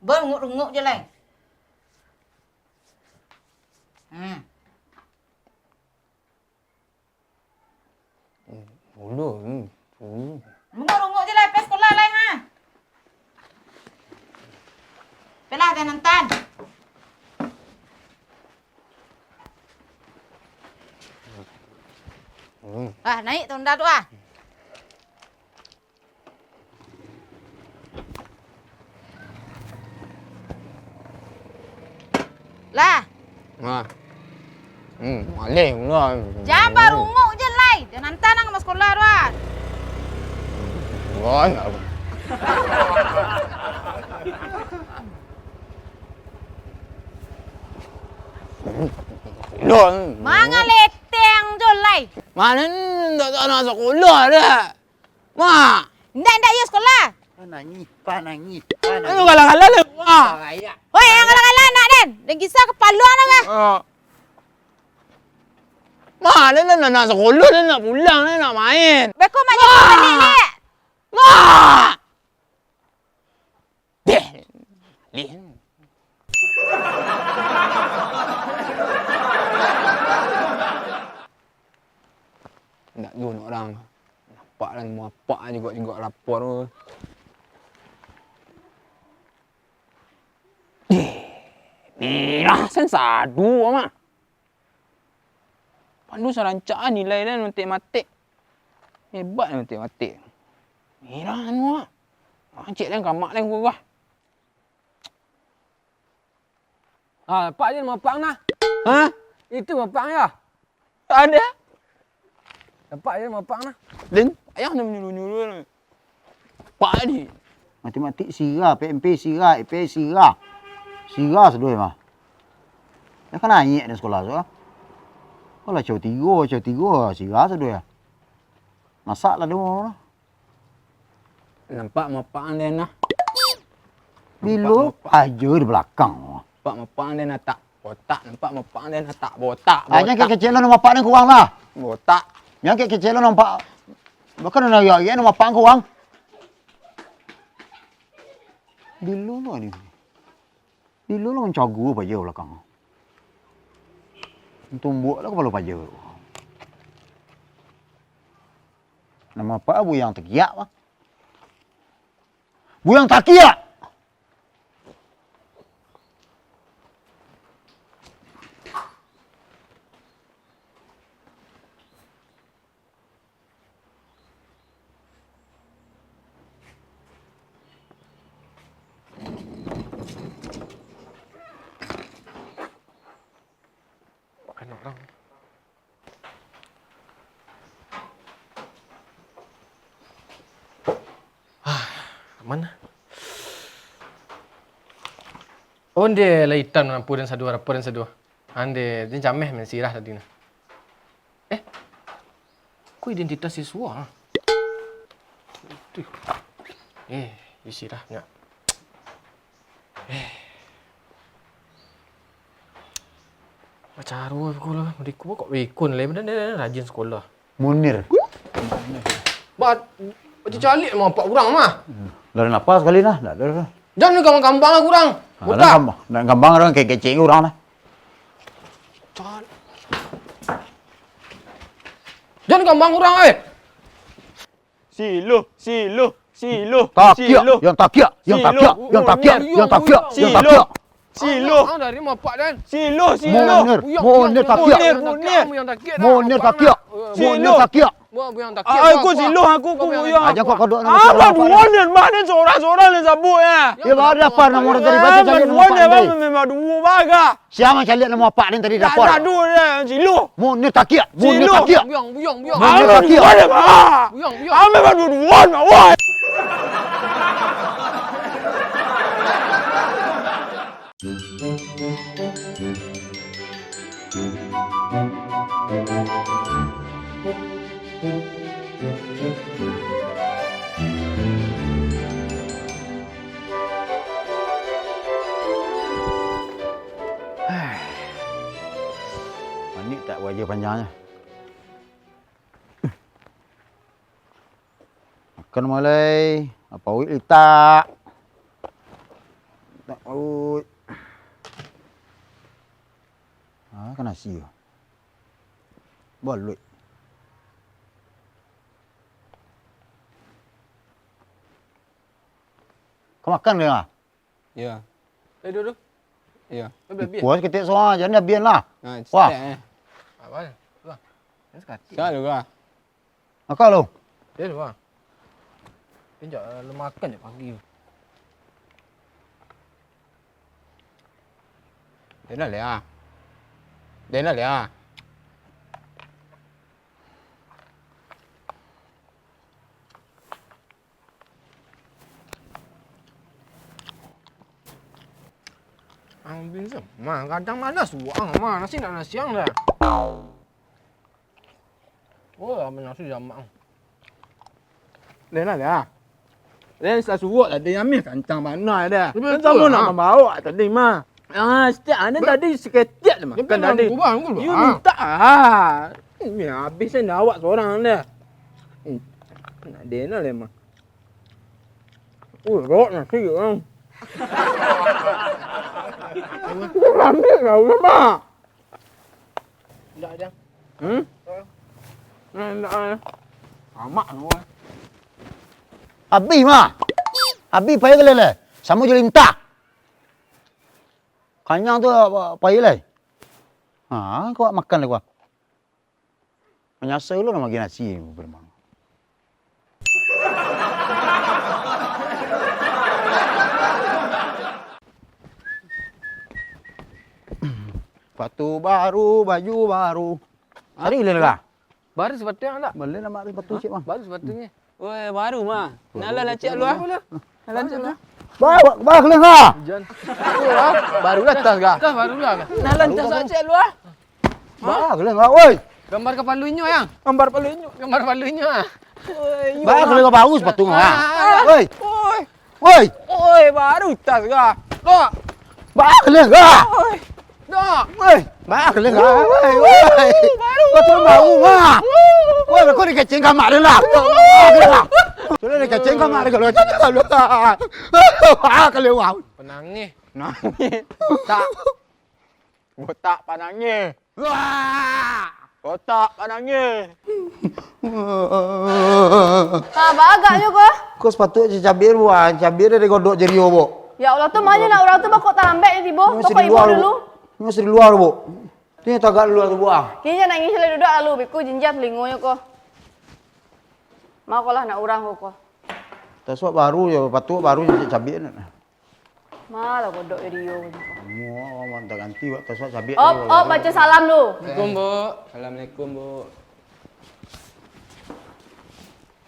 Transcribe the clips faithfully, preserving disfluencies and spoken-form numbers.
Barunguk-runguk je lai. Hmm. Ulu, hmm. Ulu. Runguk-runguk je lai, pai sekolah lai, ha. Pailah, Tan Antan. Hmm. Ah, naik tu onda tu, ah. Lah. Nah. Hmm, maleh pulo. Jan barunguk je lai. Jan Antan nan ka sekolah tu, ah. Wah, nak. Pulo. Mangaleteng jo lai. Mano ni, ndak tahu nak sekolah dah. Mak! Indak, indak, iyo sekolah. Panangih, panangih, panangih. Ayo, galak-galak lah, Mak. Parayak. Hoi, jan galak-galak, anak den. Den gisah kapalo anak, bah. Ah. Mak, den nak, nak sekolah, den nak pulang, den nak main. Beko, Mak, jadi balik, Mak. Mak! Deh. Deh. Indak juo nak urang. Nampak lah, muapak juo, juo lapor tu. Deh. Merah sen sadu, Mak. Pandu sarancak ah nilai den matek-matek. Hebat den matek-matek. Merah anu ah. Rancak den kamak den gurah. Ah, nampak je mapang nah. Hah? Itu mapang ya. Ada. Nampak je mapang nah. Den, ayah nak menyuruh-nyuruh. Pak ni. Matematik sira, P M P sira, I P S sira. Sira sadoe mah. Dah kan naik dari sekolah tu lah. Kalau cau tigo, cau tigo, sira sadoe. Masak lah dulu lah. Nampak mapang den nah. Bilo aja di belakang. Nampak mapang den nah tak botak, nampak mapang den nah tak botak. Ah, jan kecek-kecek lah, nampak den kurang lah. Botak. Jan kecek-kecek lah, nampak. Bahkan nak ari-ari nak mapang kurang. Bilo lah ni. Bilo lah mancago paja belakang. Tumbuak lah kapalo paja. Nama apa buyang takiak, bah? Buyang takiak! Makan orang. Ah, aman lah. Onde lah itam lampu den sadua, rapor den sadua. Ande, den cameh main sirah tadi nah. Eh, ko identitas siswa ah? Tuh. Eh, di sirah nyak. Eh. Bacaro beko lah, beko kok beko lai, badan den rajin sekolah. Munir. Ba, bacaliak mah apak urang mah. Dari napa sakali nah? Ndak ada. Jan kambang-kambang lah urang. Ah, botak. Ndak kambang, ndak kambang urang kecek-kecek urang nah. Cal-, jan kambang urang, eh. Silo, silo, silo, takiak, silo. Yang takiak, yang takiak, yang takiak, yang takiak, yang takiak. Silo. Ah, dari mapak den. Silo, silo. Munir, Munir takiak. Munir, Munir. Munir takiak. Munir takiak. Silo. Munir takiak. Aku silo, aku, aku buyang. Aja kok kodok. Ah, baduo ni, mah ni sorang-sorang ni sabuik ya. Ya, baru lapar namo urang tadi, baca cari namo urang tadi. Memang duo baga. Sia mancaliak namo apak den tadi dapur? Ado den, silo. Munir takiak, Munir takiak. Buyang, buyang, buyang. Munir takiak. Buyang, buyang. Buyang, buyang. Ame baduo-duo, woi. Manik tak wajah panjangnyo? Kan mulai, apa uik litak. Tak uik. Ah, kan nasi yo. Baluik. Kau makan, Leng, ah? Iyo. Eh, duduak. Iyo. Eh, bia-bia. Puas ketek soa, jan diabian lah. Nah, wah. Cetek, eh. Apa? Wah. Ini sakatik. Siap juga. Makan lu. Iyo, wah. Ini jak, eh, lu makan jak pagi. Dengar lihat. Dengar lihat. Ang bisa, mah, kadang malas suang, mah, nasi nak nasi ang dah. Oh, aman nasi jamak. Dah lah, dah. Dah, sasuok tadi, amih kancang bana dah. Kan samo nak mambaok tadi, mah. Ah, setiap ada tadi, saketek je makan tadi. Iyo, mintak, ah. Ini habis ni awak sorang dah. Hmm, nak dengar lah, mah. Uh, rok nasi, bang. Rami lah, mah. Indak, Jang. Hmm? Nah, indak, ah. Amak tu, ah. Abih, mah. Abih payah gale lai. Samo jo lintah. Kanyang tu, apa, payah lai. Ha, kau makan lai, kau. Manyasa lo nak bagi nasi, memang. Sepatu baru, baju baru. Cari le lah. Baru sepatu yang tak? Boleh lah, mak, sepatu cik, bang. Baru sepatunya. Weh, baru, mah. Nalan lah cik lu, ah. Nalan cik lu, ah. Bawa, bawa keling, ha. Hujan. Baru lah tas, kah? Kah baru lah, kah? Nalan tas cik lu, ah. Bawa keling, ha, woi. Gambar kepala inyo, yang. Gambar kepala inyo. Gambar kepala inyo, ah. Woi, bawa keling, baru sepatu, ha. Woi. Woi. Woi. Woi, baru tas, kah? Kok? Bawa keling, ha. Woi. Dak. Woi, bah, keling ah. Woi, woi. Kau tu mau, ah. Woi, kau dikeceng kamak dia lah. Sudah dikeceng kamak dia kalau cakap lu. Ah, keling, wah. Penangih. Nangih. Tak. Botak panangih. Wah. Botak panangih. Ah, bagaknyo ko. Kau sepatu cabiak, wah, cabiak dari godok jadi obok. Ya Allah, tu mano nak urang tu bakok talambek ni tibo. Nyo bakok di luar, dulu. Nyo di luar, Bu. Tu nyo tagak di luar tu, Bu, ah. Kini jan nangih, lai duduak lalu, biku jinjia talingonyo ko. Mako lah nak urang ko, ko. Tasuak baru jo, patuak baru jo, cek cabiak nak. Malah godok jo dio ko. Muak, mak, tak ganti, Wak, tasuak cabiak. Op, op, baco salam dulu. Assalamualaikum, Bu. Assalamualaikum, Bu.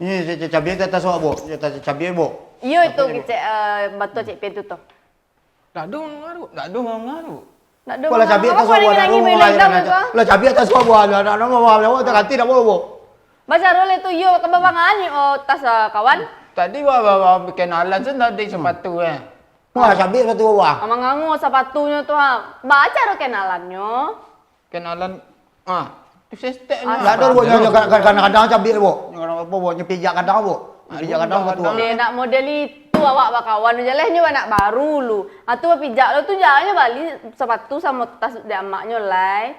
Ni, cek, cek cabiak tak tasuak, Bu. Cek, cek cabiak, Bu. Iyo, itu cek, eh, batua cek pen tu, tu. Dak ado mangaruak, dak ado mangaruak. Dak ado mangaruak. Lah cabiak atas suah buah, dak ado mangaruak. Lah cabiak atas suah buah, dak ado mangaruak, tak ganti dak boleh, Bu. Baca dulu tu, yo, kababangan ni, oh, tas, ah, kawan. Tadi wah, wah, wah, kenalan sen tadi sepatu, eh. Wah, cabiak sepatu wah. Mangango sepatunyo tu, ha. Baca dulu kenalannyo. Kenalan, ah, tu sestek ni. Ndak ado, Bu, nyo, nyo, kadang-kadang cabiak, Bu. Nyo kadang apo, Bu? Nyo pijak kadang, Bu. Nyo pijak kadang, Bu. Deh, nak model itu awak bakawan tu jaleh nyo anak baru lu. Ah, tu pijak lo tu jangan nyo bali sepatu samo tas dek amaknyo lai.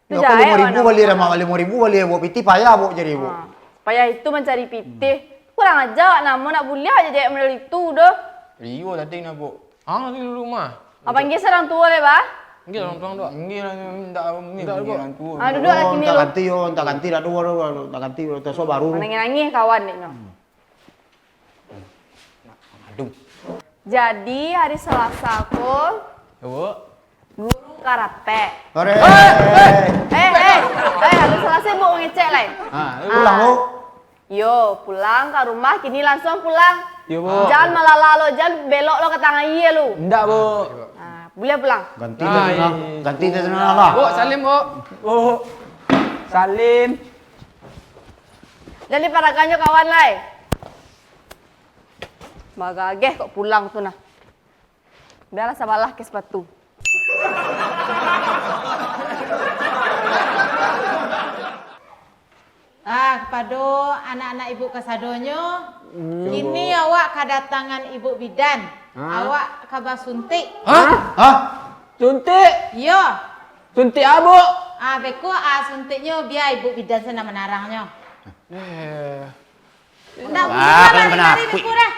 Tu yo, kan jahek limo ribu anak bali, amak. Limo ribu bali, Bu. Pitih payah, Bu, cari, Bu. Ah, payah itu mancari pitih. Kurang aja awak namo nak buliah aja jahek model itu doh. Rio tadi nak, Bu. Ah, di rumah. Abang Gis orang tua le, bah? Inggih, orang tua, Dok. Inggih lah, minta, minta, minta orang tua. Ah, duduk lah kini, tak ganti, yo, tak ganti, dah dua, dua, tak ganti, yo, tak so baru. Nangih-nangih kawan ni, no. Hmm. Aduh. Jadi, hari Selasa ko, Bu. Guru karate. Hore. Eh, eh, eh, hari Selasa, Bu, ngecek lai. Ah, pulang, Bu. Yo, pulang ka rumah, kini lansuang pulang. Yo, Bu. Jan malala lo, jan belok lo ka tangah aia lu. Indak, Bu. Ah, buliah pulang. Ganti teh sana, ganti teh sana lah. Bu, salim, Bu. Bu. Salim. Jan diparaganyo kawan lai. Bagageh kok pulang tu nah. Bialah sabalah ke sepatu. Ah, kapado anak-anak ibu kasadonyo, Kini awak kadatangan ibu bidan. Hah? Awak ka basuntik. Hah? Hah? Suntik? Iyo. Suntik a, Buk? Ah, beko, ah, suntiknyo bia ibu bidan se nan manarangnyo. Eh. Ndak usah lah, kalian mari beko dah.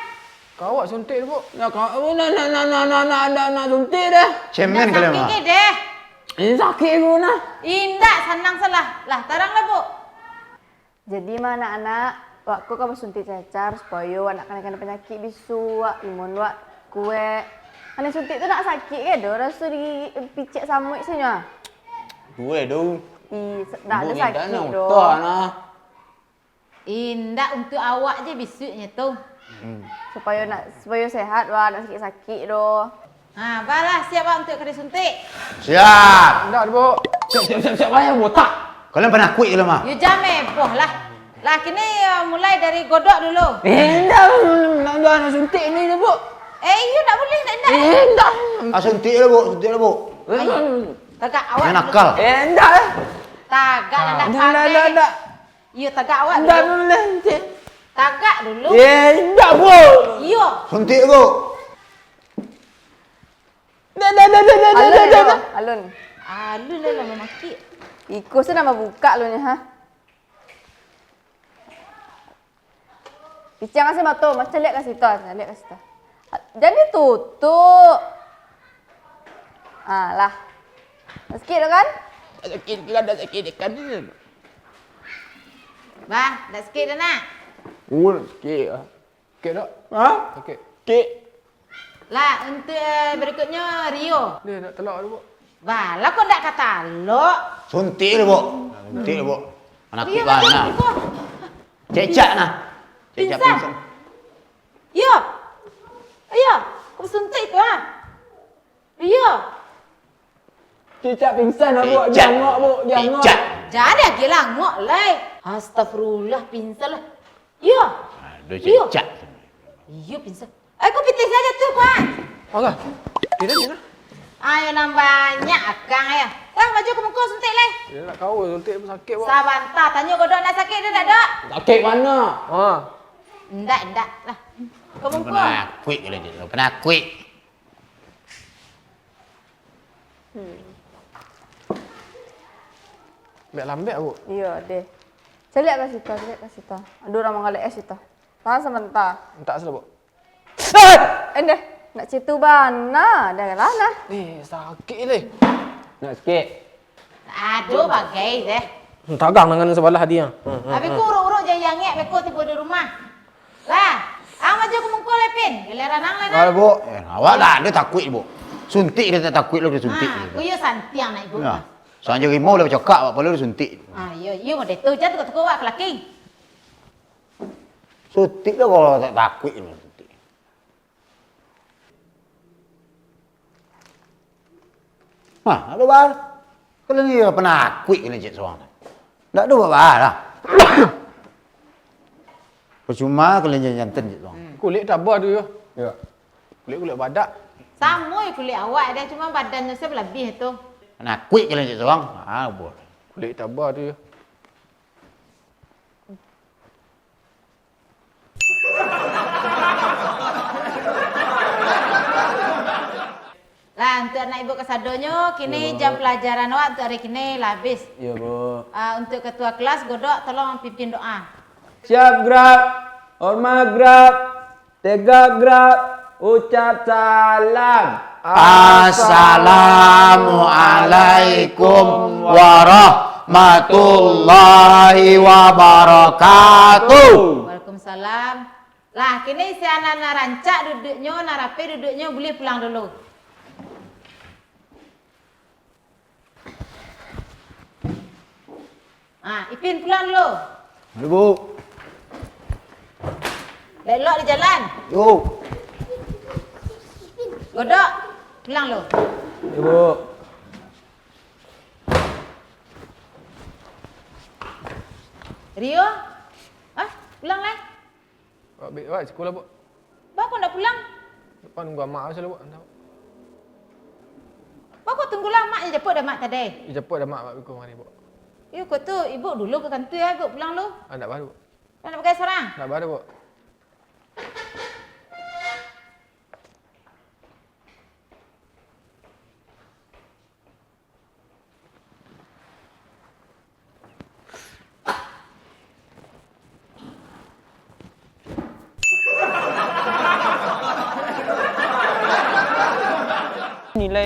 Ka awak suntik tu, Buk? Nak, nak, nak, nak, nak, nak, nak, nak suntik dah. Cemen kalian, Mak. Sakik ke deh? Ini sakik ko nah. Indak, sanang salah. Lah, taranglah, Buk. Jadi mah, anak-anak, awak ko ka basuntik cacar supayo awak ndak kanai-kanai panyakik bisuak, imun awak kuek. Kanai suntik tu ndak sakik ke doh, raso di picek samuik sajo. Kuek doh. Ih, ndak ado sakik doh. Indak, untuak awak je bisuaknyo tu. Hmm. Supayo nak, supayo sehat awak, ndak sakik-sakik doh. Ha, balah, siap awak untuak ka disuntik? Siap. Indak, Buk. Siap, siap, siap, siap, payah botak. Kalian panakuik je lah, mah. Yo, jan heboh lah. Lah, kini, eh, mulai dari Godok dulu. Eh, indak, indak, indak, nak suntik ni, Buk. Eh, iyo, ndak buliah, ndak, indak. Eh, indak. Ah, suntik lah, Buk, suntik lah, Buk. Eh, tagak awak dulu. Nakal. Eh, indak. Tagak, ndak, ndak, ndak. Iyo, tagak awak dulu. Indak buliah, Cik. Tagak dulu. Eh, indak, Buk. Iyo. Suntik, Buk. Dah, dah, dah, dah, dah, dah, dah, dah, dah. Alun, alun. Alun lah, lah mamakik. Iko se nan mambukak alun nyo, ha. Piciang se mato, macam liek ka situ, liek ka situ. Jan ditutuik. Ah, lah. Dah sakik tu kan? Dah sakik, kira dah sakik dekat ni. Bah, dah sakik dah nak? Oh, dah sakik ah. Sakik tak? Ha? Sakik. Sakik. Lah, untuk, eh, berikutnya Rio. Ni, nak talok dulu, Buk. Bah, lah kok ndak ka talok? Suntik dulu, Buk. Suntik dulu, Buk. Anak Rio, bana. Cecak nah. Cecak pingsan. Pingsan. Iyo. Iyo, kok suntik tu, ha? Iyo. Cicak pingsan lah, Buk. Cicak. Jangok, Buk. Jangok. Cicak. Jan lagi langok lai. Astagfirullah, pingsan lah. Iyo. Aduh, iyo. Cicak. Iyo, pingsan. Eh, kok pitih sajo tu, Kuan? Agak. Kira, kira. Ayo, nan banyak akang, ayo. Lah, maju ka muko, suntik lai. Yo, ndak kawa, suntik pun sakik, Buk. Sabanta, tanyo Godok ndak sakik, ndak, Dok? Sakik mano? Ha. Ndak, ndak. Lah. Ka muko. Panakuik kalian tu, panakuik. Hmm. Lambek-lambek, Buk. Iyo, deh. Caliak ka situ, caliak ka situ. Ado urang manggalek es situ. Tahan sabanta. Mintak sudah, Buk. Eh, deh. Nak citu bana. Dah lah, nah. Eh, sakik, leh. Nak sakik? Aduh, bagai, deh. Tagang tangan sabalah dia. Hmm, hmm, hmm. Abih ko urut-urut jan angek beko tibo di rumah. Lah, ang maju ka muko lai, Pin. Giliran ang lah, nah. Alah, Buk. Eh, awak lah, dia takuik, Buk. Suntik dia tak takuik lah, dia suntik. Ah, ko iyo santiang nak ibu. Nah, sanjo rimau lah bacakak, awak palo dia suntik. Ah, iyo, iyo, model tu. Jan tuka-tuka awak ka laki. Suntik lah kalau tak takuik lah suntik. Nah, ado baa. Kalian ni panakuik kalian cek surang. Ndak ado baa lah. Percuma kalian jantan cek surang. Hmm. Kulik tabah tu yo. Yo. Kulik-kulik badak. Samo jo kulik awak, ado cuma badannyo se balabiah tu. Panakuik kalian cek surang. Ah, boh. Kulik tabah tu yo. Lah, untuak anak ibu kasadonyo, kini jam palajaran awak untuak ari kini lah abih. Iyo, Bu. Ah, untuak ketua kelas, Godok, tolong pimpin doa. Siap gerak, hormat gerak, tegak gerak, ucap salam. Assalamualaikum warahmatullahi wabarakatuh. Waalaikumsalam. Lah, kini si anak nan rancak duduaknyo, nan rapih duduaknyo, buliah pulang dulu. Ah, Ipin pulang dulu. Dulu, Bu. Elok di jalan. Yo. Godok, pulang dulu. Yo, Bu. Rio, ah, pulang lai. Awak bi-, awak siko lah, Bu. Baa kok ndak pulang? Depan nunggu amak sajo lah, Bu. Antah, Bu. Baa kok tunggulah amak, japuik dek amak tadi. Japuik dek amak, awak biko mari, Bu. Iyo, kok tu ibu dulu ka kantua, ibu pulang lu. Ah, ndak baa, Bu. Ndak pakai surang? Ndak baa, Bu.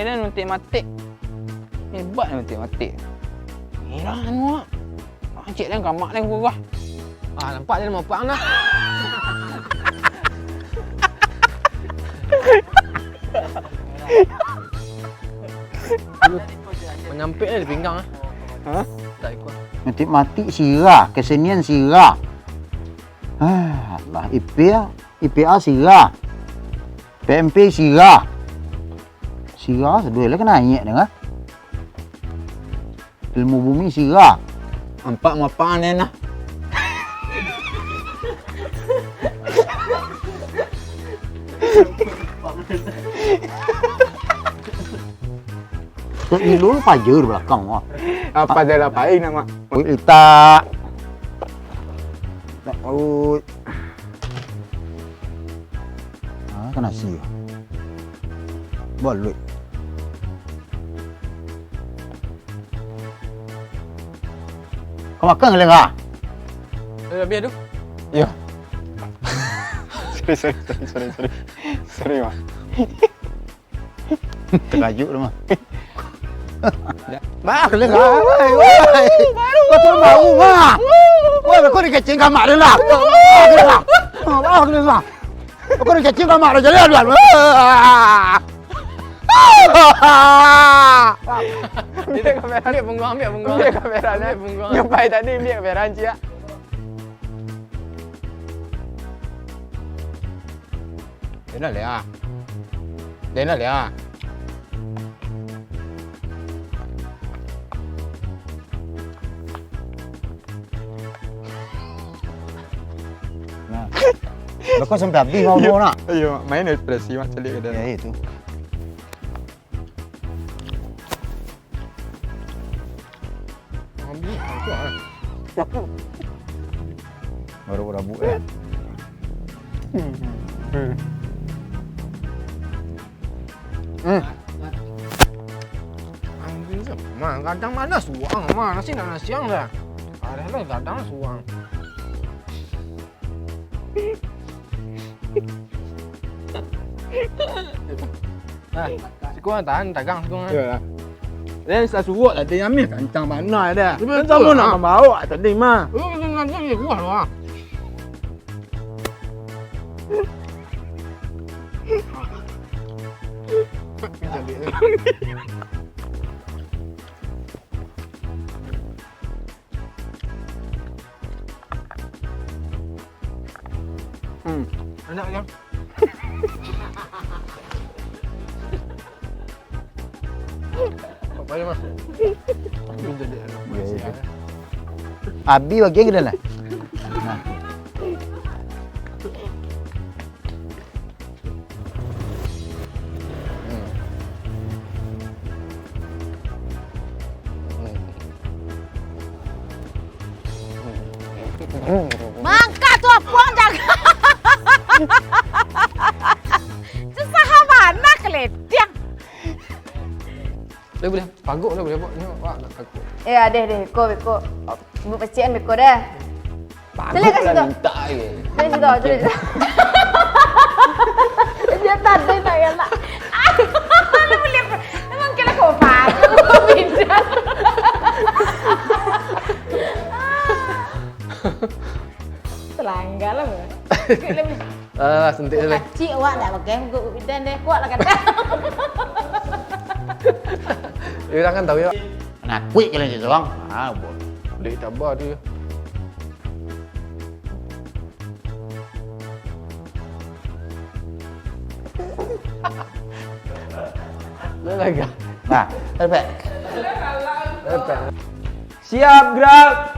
Dah matik-matik. Hebat matik-matik. Heran awak. Cek den kamak den gurah. Ah, nampak den mopang dah. Manyampik lah di pinggang, ah. Hah? Tak ikut. Matik-matik sira, kesenian sira. Ah, lah, I P A, I P A sira. P M P sira. Sira sadonyo lah ka naiak deh, ah. Ilmu bumi sira. Nampak mapang den lah. Tok Ilo paja di balakang, wah. Apa dia lah pain, Mak? Kulit litak. Tak kulit. Ah, ka nasi. Baluik. Ka makan ka, Leng, ah? Eh, labiah tu. Iyo. Sorry, sorry, sorry, sorry, sorry. Sorry, Mak. Takajuik tu, mah. Bah, kena kau, woi, woi. Kau tu bau, mah. Woi, kau dikecing kamak dia lah. Bah, kena kau. Bah, kena kau. Kau dikecing kamak dia jadi, aduh, aduh. Ambiak kamera. Ambiak pungguang, ambiak pungguang. Ambiak kamera, ambiak pungguang. Nyampai tadi, ambiak kamera, ciak. Denal ya. Denal ya. Nah. Lah kau sampai habis kau nak? Iyo, main ekspresi, Mak, caliak ka den. Ya, itu. Baru rabuk, eh. Hmm. Hmm. Anjing, mah, kadang mana suang, mah, nasi nak nasi yang dah. Ada lah, kadang suang. Nah, siko tahan, tagang siko, ah. Iyo lah. Dia sasuok tadi, ameh kancang bana dah. Kan samo nak mambaok tadi mah. Lu kena ngaji ni kuah lah. Hmm. Enak kan? Apa ya, Mas? Minta dia. Iya, iya. Abi bagian kita lah. Nah. Mangka tu apuang jaga. Susah bana keletiang. Boleh, boleh. Pagok lah boleh buat. Ni awak nak takut. Eh, adeh, deh. Ko, beko. Buat pecian beko deh. Pagok lah minta je. Cari situ, cari situ. Dia tadi nak galak. Lu boleh, memang kira kau pagok, beda. Selanggar lah, bro. Lebih Ah, suntik tu, Leh. Kacik awak nak pakai muka bidan deh. Kuat lah kata. Dia orang kan tahu ya. Nak kuik kalian je seorang. Ah, boleh. Boleh tambah dia. Dia lagi. Nah, perfect. Perfect. Siap gerak.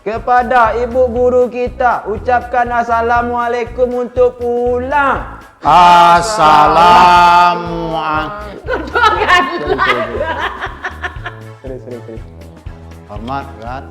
Kepada ibu guru kita, ucapkan assalamualaikum untuk pulang. Assalamualaikum. Sorry, sorry, sorry. Hormat, Rat.